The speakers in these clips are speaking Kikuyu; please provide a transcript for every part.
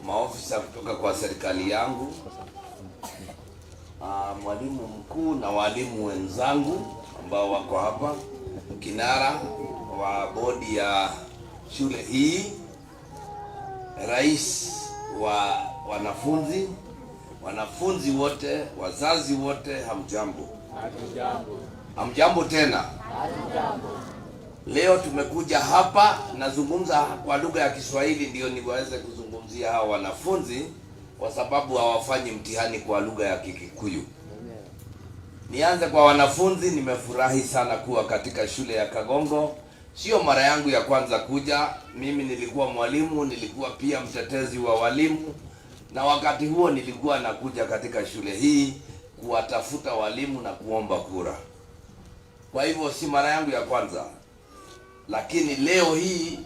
Maofisa kutoka kwa serikali yangu, mwalimu mkuu na walimu wenzangu ambao wako hapa, kinara wa bodi ya shule hii, rais wa wanafunzi, wanafunzi wote, wazazi wote, hamjambo? Hamjambo tena. Leo tumekuja hapa, nazungumza kwa lugha ya Kiswahili ndio niweze kuzungumzia hawa wanafunzi, kwa sababu hawafanyi mtihani kwa lugha ya Kikikuyu. Nianze kwa wanafunzi. Nimefurahi sana kuwa katika shule ya Kagongo. Sio mara yangu ya kwanza kuja. Mimi nilikuwa mwalimu, nilikuwa pia mtetezi wa walimu, na wakati huo nilikuwa nakuja katika shule hii kuwatafuta walimu na kuomba kura. Kwa hivyo si mara yangu ya kwanza, lakini leo hii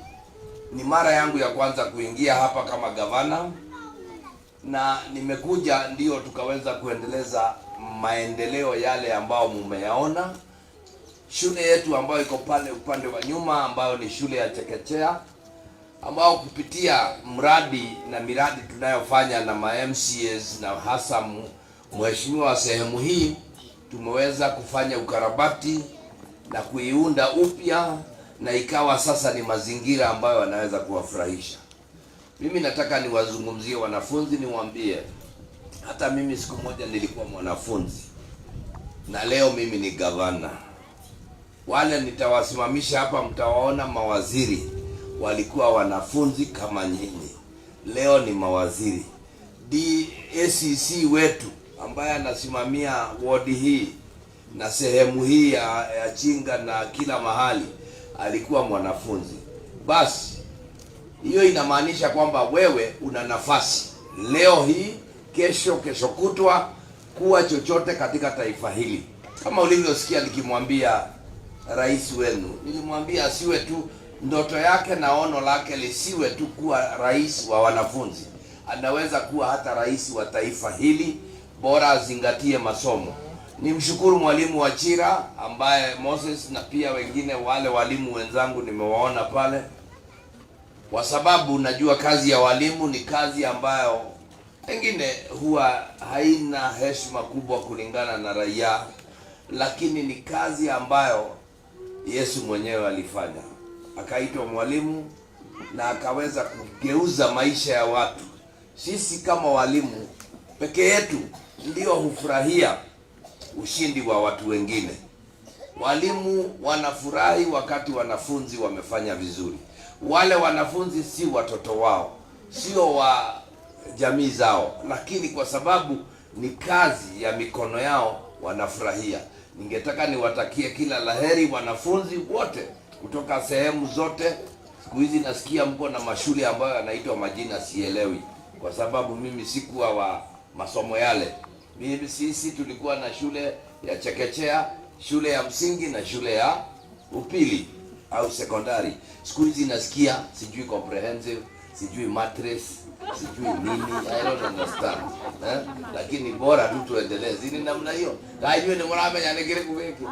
ni mara yangu ya kwanza kuingia hapa kama gavana, na nimekuja ndio tukaweza kuendeleza maendeleo yale ambayo mumeyaona. Shule yetu ambayo iko pale upande wa nyuma, ambayo ni shule ya chekechea, ambao kupitia mradi na miradi tunayofanya na ma MCAs na hasa mheshimiwa wa sehemu hii, tumeweza kufanya ukarabati na kuiunda upya na ikawa sasa ni mazingira ambayo wanaweza kuwafurahisha. Mimi nataka niwazungumzie wanafunzi, niwaambie hata mimi siku moja nilikuwa mwanafunzi na leo mimi ni gavana. Wale nitawasimamisha hapa, mtawaona mawaziri walikuwa wanafunzi kama nyinyi, leo ni mawaziri. DACC wetu ambaye anasimamia wodi hii na sehemu hii ya Chinga na kila mahali alikuwa mwanafunzi. Basi hiyo inamaanisha kwamba wewe una nafasi leo hii, kesho, kesho kutwa kuwa chochote katika taifa hili. Kama ulivyosikia nikimwambia rais wenu, nilimwambia asiwe tu ndoto yake na ono lake lisiwe tu kuwa rais wa wanafunzi, anaweza kuwa hata rais wa taifa hili, bora azingatie masomo. Nimshukuru mwalimu Wachira ambaye Moses na pia wengine wale walimu wenzangu nimewaona pale, kwa sababu najua kazi ya walimu ni kazi ambayo pengine huwa haina heshima kubwa kulingana na raia, lakini ni kazi ambayo Yesu mwenyewe alifanya, akaitwa mwalimu na akaweza kugeuza maisha ya watu. Sisi kama walimu peke yetu ndio hufurahia ushindi wa watu wengine. Walimu wanafurahi wakati wanafunzi wamefanya vizuri. Wale wanafunzi si watoto wao, sio wa jamii zao, lakini kwa sababu ni kazi ya mikono yao wanafurahia. Ningetaka niwatakie kila laheri wanafunzi wote kutoka sehemu zote. Siku hizi nasikia mko na mashule ambayo yanaitwa majina sielewi, kwa sababu mimi sikuwa wa masomo yale. Mimi sisi tulikuwa na shule ya chekechea, shule ya msingi na shule ya upili au sekondari. Siku hizi nasikia sijui comprehensive, sijui matrix, sijui nini, I don't understand eh? Lakini bora tu tuendelee zini namna hiyo. Kajue ni mramenya ni kile kubeki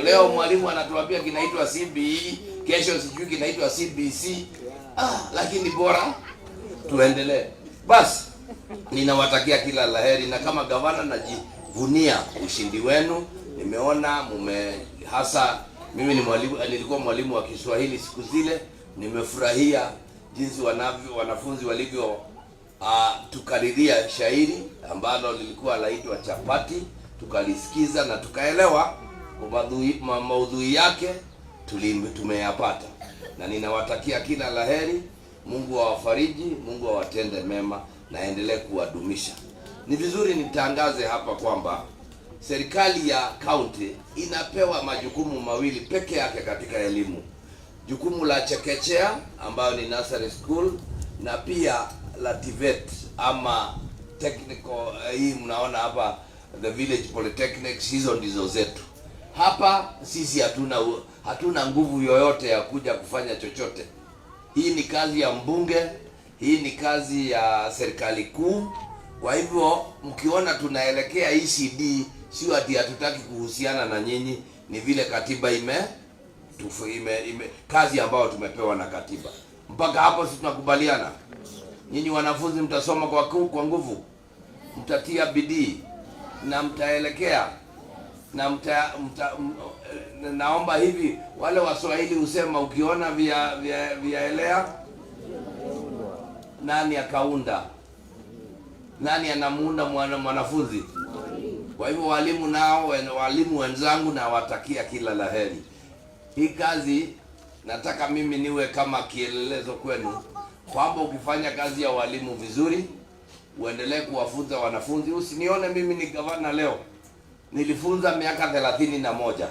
leo mwalimu anatuambia kinaitwa CBE, kesho sijui kinaitwa CBC. Lakini bora tuendelee. Basi ninawatakia kila laheri, na kama gavana najivunia ushindi wenu. Nimeona mume, hasa mimi ni mwalimu, nilikuwa mwalimu wa Kiswahili siku zile. Nimefurahia jinsi wanafunzi walivyo tukariria shairi ambalo lilikuwa laitwa Chapati, tukalisikiza na tukaelewa maudhui yake tumeyapata, na ninawatakia kila laheri. Mungu awafariji, Mungu awatende mema na aendelee kuwadumisha. Ni vizuri nitangaze hapa kwamba serikali ya kaunti inapewa majukumu mawili peke yake katika elimu: jukumu la chekechea ambayo ni nursery school na pia la TVET ama technical. Hii mnaona hapa the village polytechnics, hizo ndizo zetu. Hapa sisi hatuna nguvu yoyote ya kuja kufanya chochote. Hii ni kazi ya mbunge, hii ni kazi ya serikali kuu. Kwa hivyo mkiona tunaelekea ECD, sio ati hatutaki kuhusiana na nyinyi, ni vile katiba ime kazi ambayo tumepewa na katiba. Mpaka hapo si tunakubaliana? Nyinyi wanafunzi mtasoma kwa nguvu, mtatia bidii na mtaelekea na mta, mta, m, naomba hivi, wale Waswahili husema ukiona vyaelea nani akaunda? Nani anamuunda mwanafunzi? Kwa hivyo walimu nao, walimu wenzangu, nawatakia kila la heri. Hii kazi nataka mimi niwe kama kielelezo kwenu kwamba ukifanya kazi ya walimu vizuri, uendelee kuwafunza wanafunzi. Usinione mimi ni gavana leo, nilifunza miaka 31.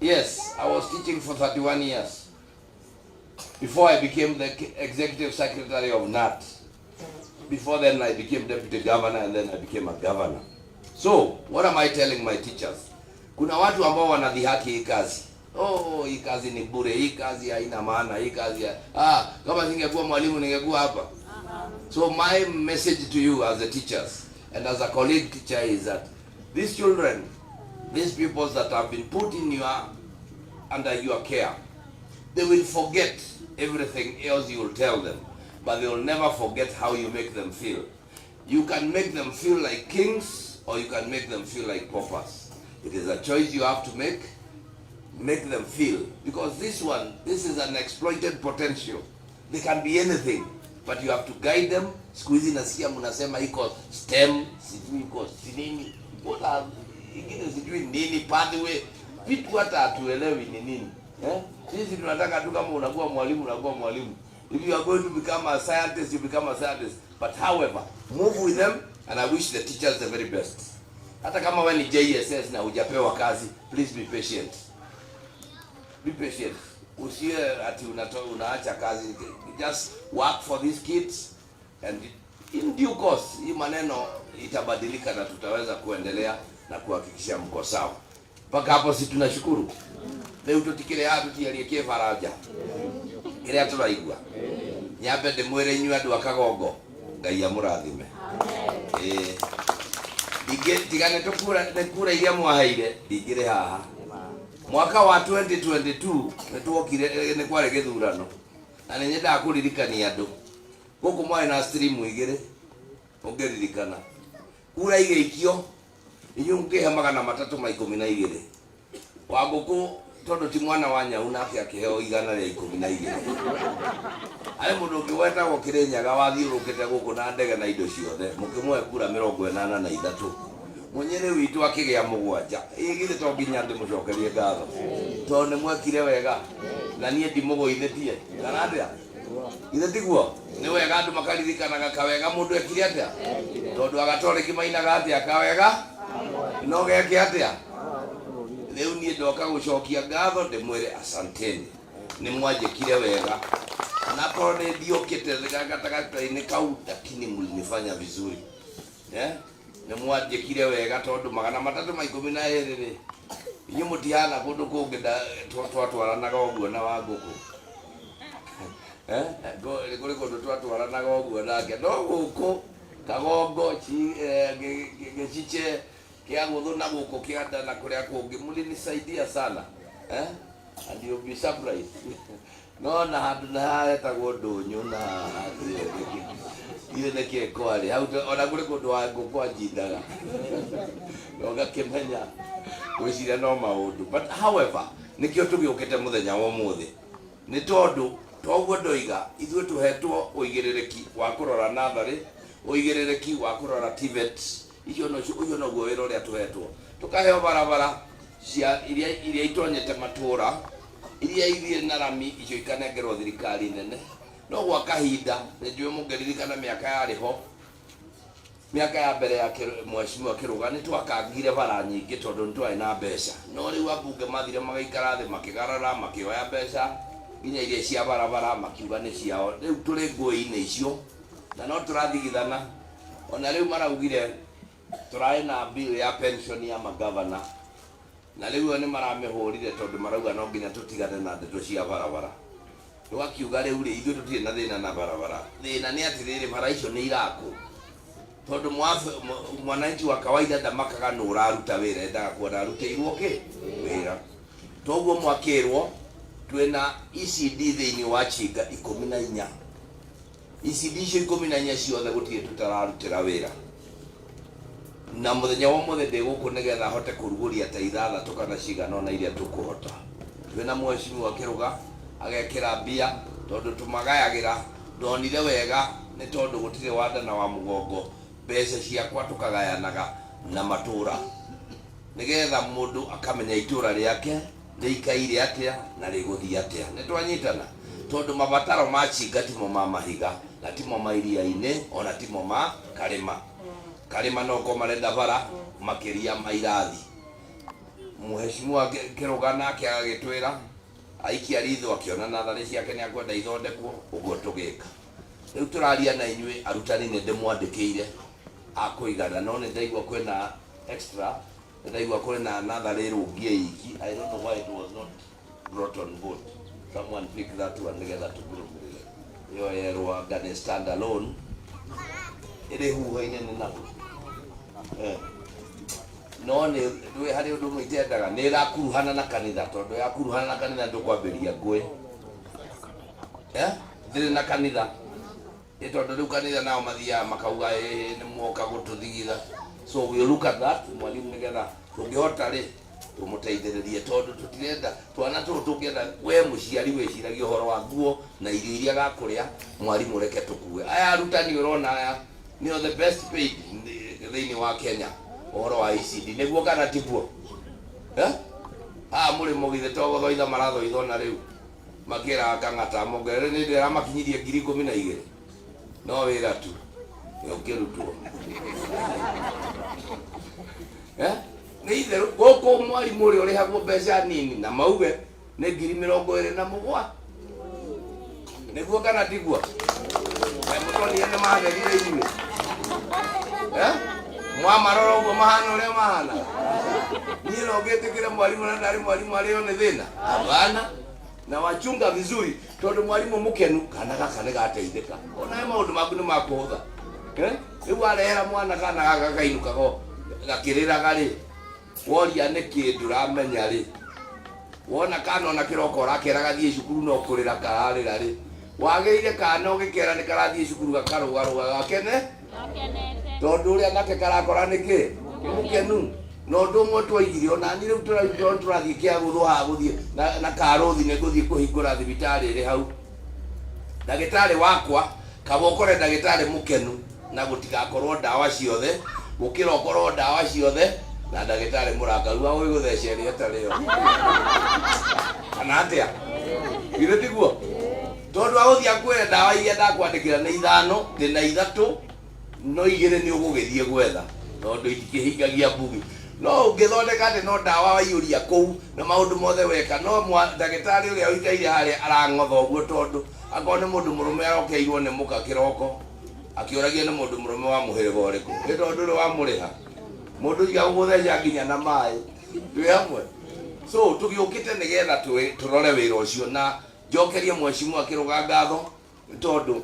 Yes, I was teaching for 31 years before I became the executive secretary of KNUT. Before then I became deputy governor and then I became a governor. So, what am I telling my teachers? Kuna watu ambao wanadhihaki hii kazi. Oh, hii kazi ni bure, hii kazi haina maana, hii kazi kama singekuwa mwalimu ningekuwa hapa. So my message to you as a teachers and as a colleague teacher is that these children, these pupils that have been put in your under your care, they will forget everything else you will tell them, but they will never forget how you make them feel. You can make them feel like kings or you can make them feel like paupers. It is a choice you have to make. Make them feel, because this one, this is an exploited potential. They can be anything, but you have to guide them. Siku hizi nasikia mnasema iko STEM, sijui iko nini, what ingine sijui nini, pathway, vitu hata hatuelewi ni nini, eh? Sisi tunataka tu kama unakuwa mwalimu, unakuwa mwalimu. If you are going to become a scientist, you become a scientist. But however, move with them, and I wish the teachers the very best. Hata kama wewe ni JSS na hujapewa kazi, please be patient. Be patient. Usiwe ati unaacha kazi. Just work for these kids and in due course hii maneno itabadilika na tutaweza kuendelea na kuhakikisha mko sawa. Mpaka hapo si tunashukuru. Rĩu tũtikĩrĩ haha tũtiarie kĩbaranja kĩrĩa tũraigua. Nyambe ndĩmwĩre inyuĩ andũ a Kagongo, Ngai amũrathime. Ĩĩ. Ingĩ tiga nĩ tũkura nĩ kura iria mwaheire ndingĩrĩ haha. Mwaka wa 2022 nĩ tuokire, nĩ kwarĩ gĩthurano na nĩ nyendaga kũririkania andũ gũkũ mwarĩ na stream igĩrĩ, ũngĩririkana kura igĩikio inyuĩ mũkĩhe 312, Wangũkũ tondũ ti mwana wa nyau nake akĩheo 112. Harĩ mũndũ ũngĩ wetagwo Kĩrĩnyaga wathiũrũkĩte gũkũ na ndege na indo ciothe, mũkĩmũhe kura 83, Mũnyĩrĩ witũ akĩgĩa 7. Ĩ githĩ to nginya ndĩmũcokerie ngatho tondũ nĩ mwekire wega na niĩ ndimũgũithĩtie kana atĩa? Githĩ tiguo? Nĩ wega andũ makaririkanaga kawega mũndũ ekire atĩa, tondũ agatoreki mainaga atĩa, kawega no geke atĩa. Rĩu niĩ ndoka gũcokia ngatho ndĩmwĩre asanteni, nĩ mwanjĩkire wega nakorwo nĩ ndiũkĩte gatagatĩ-inĩ kau, lakini mlinifanya vizuri, eh? Nĩ mwanjĩkire wega tondũ 312 rĩ, inyuĩ mũtihana kũndũ kũngĩ twatwaranaga ũguo na Wangũkũ, eh? Kũrĩ kũndũ twatwaranaga ũguo nake, no gũkũ Kagongo, Gĩcice kĩa gũthũ na gũkũ kĩanda na kũrĩa kũngĩ, mlinisaidia sana, eh? And you'll be surprised, no na handũ na haretagwo ndũnyũ na ithuĩ nĩkĩ kwarĩ hau, ona kũrĩ kũndũ Wangũkũ anjindaga na ũgakĩmenya gwĩciria no maũndũ. But however, nĩkĩo tũgĩũkĩte mũthenya wa ũmũthĩ, nĩ tondũ toguo ndoiga, ithuĩ tũhetwo ũigĩrĩrĩki wa kũrora natharĩ, ũigĩrĩrĩki wa kũrora TVET icio, no ũcio noguo wĩra ũrĩa tũhetwo. Tũkaheo barabara cia iria itonyete matũra, iria ithiĩ na rami, icio ikanengerwo thirikari nene. No gwa kahinda nĩ njũĩ mũngĩririkana mĩaka yarĩ ho, mĩaka ya mbere ya Mheshimiwa Kĩrũga, nĩ twakangire bara nyingĩ tondũ nĩ twarĩ na mbeca. No rĩu ambunge mathire magaikara thĩ, makĩgarara, makĩoya mbeca nginya iria cia barabara, makiuga nĩ ciao. Rĩu tũrĩ ngũĩ-inĩ icio na no tũrathigithana. Ona rĩu maraugire tũrarĩ na bill ya pension ya magavana, na rĩu ĩyo nĩ maramĩhũrire tondũ marauga no nginya tũtigane na ndeto cia barabara. Tũgakiuga rĩu rĩ, ithuĩ tũtirĩ na thĩna na barabara, thĩna nĩ atĩrĩrĩ, bara icio nĩ irakũ, tondũ mwananchi wa kawaida ndamakaga nũ ũraruta wĩra, endaga kuona arutĩirwo kĩ wĩra. Toguo mwakĩrwo twĩna ECD thĩinĩ wa Chinga 14. ECD icio 14 ciothe gũtirĩ tũtararutĩra wĩra. Na mũthenya wa ũmũthĩ ndĩ gũkũ nĩgetha hote kũrugũria ta ithathatũ kana cigana ũna iria tũkũhota. Twĩna mheshimiwa Kĩrũga agekĩra mbia tondũ tũmagayagĩra, ndonire wega nĩ tondũ gũtirĩ wa nda na wa mũgongo, mbeca ciakwa tũkagayanaga na matũra nĩgetha mũndũ akamenya itũra rĩake rĩikaire atĩa na rĩgũthiĩ atĩa. Nĩ twanyitana? Tondũ mabataro ma Chinga timo ma mahiga na timo ma iria-inĩ ona timo ma karĩma. Karĩma no ko marenda bara makĩria ma irathi. Mheshimiwa Kĩrũga nake agagĩtwĩra aikia ritho akĩona natharĩ ciake nĩ akwenda ithondekwo, ũguo tũgĩka. Rĩu tũraria na inyuĩ arutani nĩ ndĩmwandĩkĩire a kũigana, no nĩ ndaigua kwĩna extra, nĩ ndaigua kwĩna natharĩ ĩrũngiĩ iki. I don't know why it was not brought on board. Someone pick that one nĩgetha tũmĩrũmĩrĩre. Ĩyo yerwo anga nĩ stand alone ĩrĩ huho-inĩ nĩ nakũ. No nĩ ndũĩ harĩ ũndũ ũmwe itendaga, nĩ ĩrakuruhana na kanitha, tondũ yakuruhana na kanitha ndũkwambĩrĩria ngũĩ. Ndĩrĩ na kanitha. Ĩ tondũ rĩu kanitha nao mathiaga makauga ĩ nĩ mwoka gũtũthigitha. So we look at that mwalimu nĩgetha tũngĩhota rĩ tũmũteithĩrĩrie, tondũ tũtirenda twana tũtũ tũngĩenda we mũciari wĩciragia ũhoro wa nguo na irio iria gakũrĩa, mwarimũ reke tũkue. Aya arutani ũrona aya nĩo the best paid thĩinĩ wa Kenya ũhoro wa ECD, nĩguo kana tiguo? Haha mũrĩmo githĩ to gũthoitha marathoitha ona rĩu makĩraga Kang'ata mongerere nĩ ndĩramakinyirie 12,000 no wĩra tu ũkĩrutwo. Nĩ itherũ gũkũ mwarimũ ũrĩa ũrĩhagwo mbeca nini na mauge nĩ 27,000, nĩguo kana tiguo? Mũtonire nĩ matherire inyuĩ mwamarora ũguo mahana ũrĩa mahana. Niĩ no ngĩtĩkĩre mwarimũ na ndarĩ mwarimũ arĩo nĩ thĩna? Hapana. Na wachunga vizuri tondũ mwarimũ mũkenu kana gaka nĩ gateithĩka, onawe maũndũ maku nĩ makũhũtha. Rĩu warehera mwana kana gaka gainũkago gakĩrĩraga rĩ, woria nĩkĩ ndũramenya rĩ, wona kana ona kĩroko ũrakera gathiĩ cukuru no kũrĩra kararĩra rĩ, wagĩrĩire kana ũgĩkera nĩ karathiĩ cukuru gakarũgarũga gakene tondũ ũrĩa nake karakora nĩkĩ mũkenu. Na ũndũ ũmwe twoigire ona niĩ rĩu tũrathiĩ kĩagũthwo haha gũthiĩ na karũthi nĩ ngũthiĩ kũhingũra thibitarĩ ĩrĩ hau, ndagĩtarĩ wakwa kaba ũkore ndagĩtarĩ mũkenu na gũtigakorwo ndawa ciothe gũkĩra ũkorwo ndawa ciothe na ndagĩtarĩ mũrakaru wa gũgĩgũtheca ĩrĩa ĩtarĩ yo, kana atĩa? Githĩ tiguo? Tondũ agũthiĩ akwĩre ndawa iria ndakwandĩkĩra nĩ ithano, ndĩna ithatũ no igĩrĩ nĩ ũgũgĩthiĩ gwetha tondũ itikĩhingagia mbugi. No ũngĩthondeka atĩ no ndawa waiyũria kũu na maũndũ mothe weka, no ndagĩtarĩ ũrĩa ũikaire harĩa arang'otha ũguo, tondũ akorwo nĩ mũndũ mũrũme arokeirwo nĩ mũka kĩroko akĩũragia nĩ mũndũ mũrũme wa mũhĩrĩga ũrĩkũ, nĩ tondũ ndũrĩ wamũrĩha mũndũ ũcio agũgũtheca nginya na maĩ. Twĩ hamwe? So tũgĩũkĩte nĩgetha tũrore wĩra ũcio na njokerie mheshimiwa Kĩrũga ngatho nĩ tondũ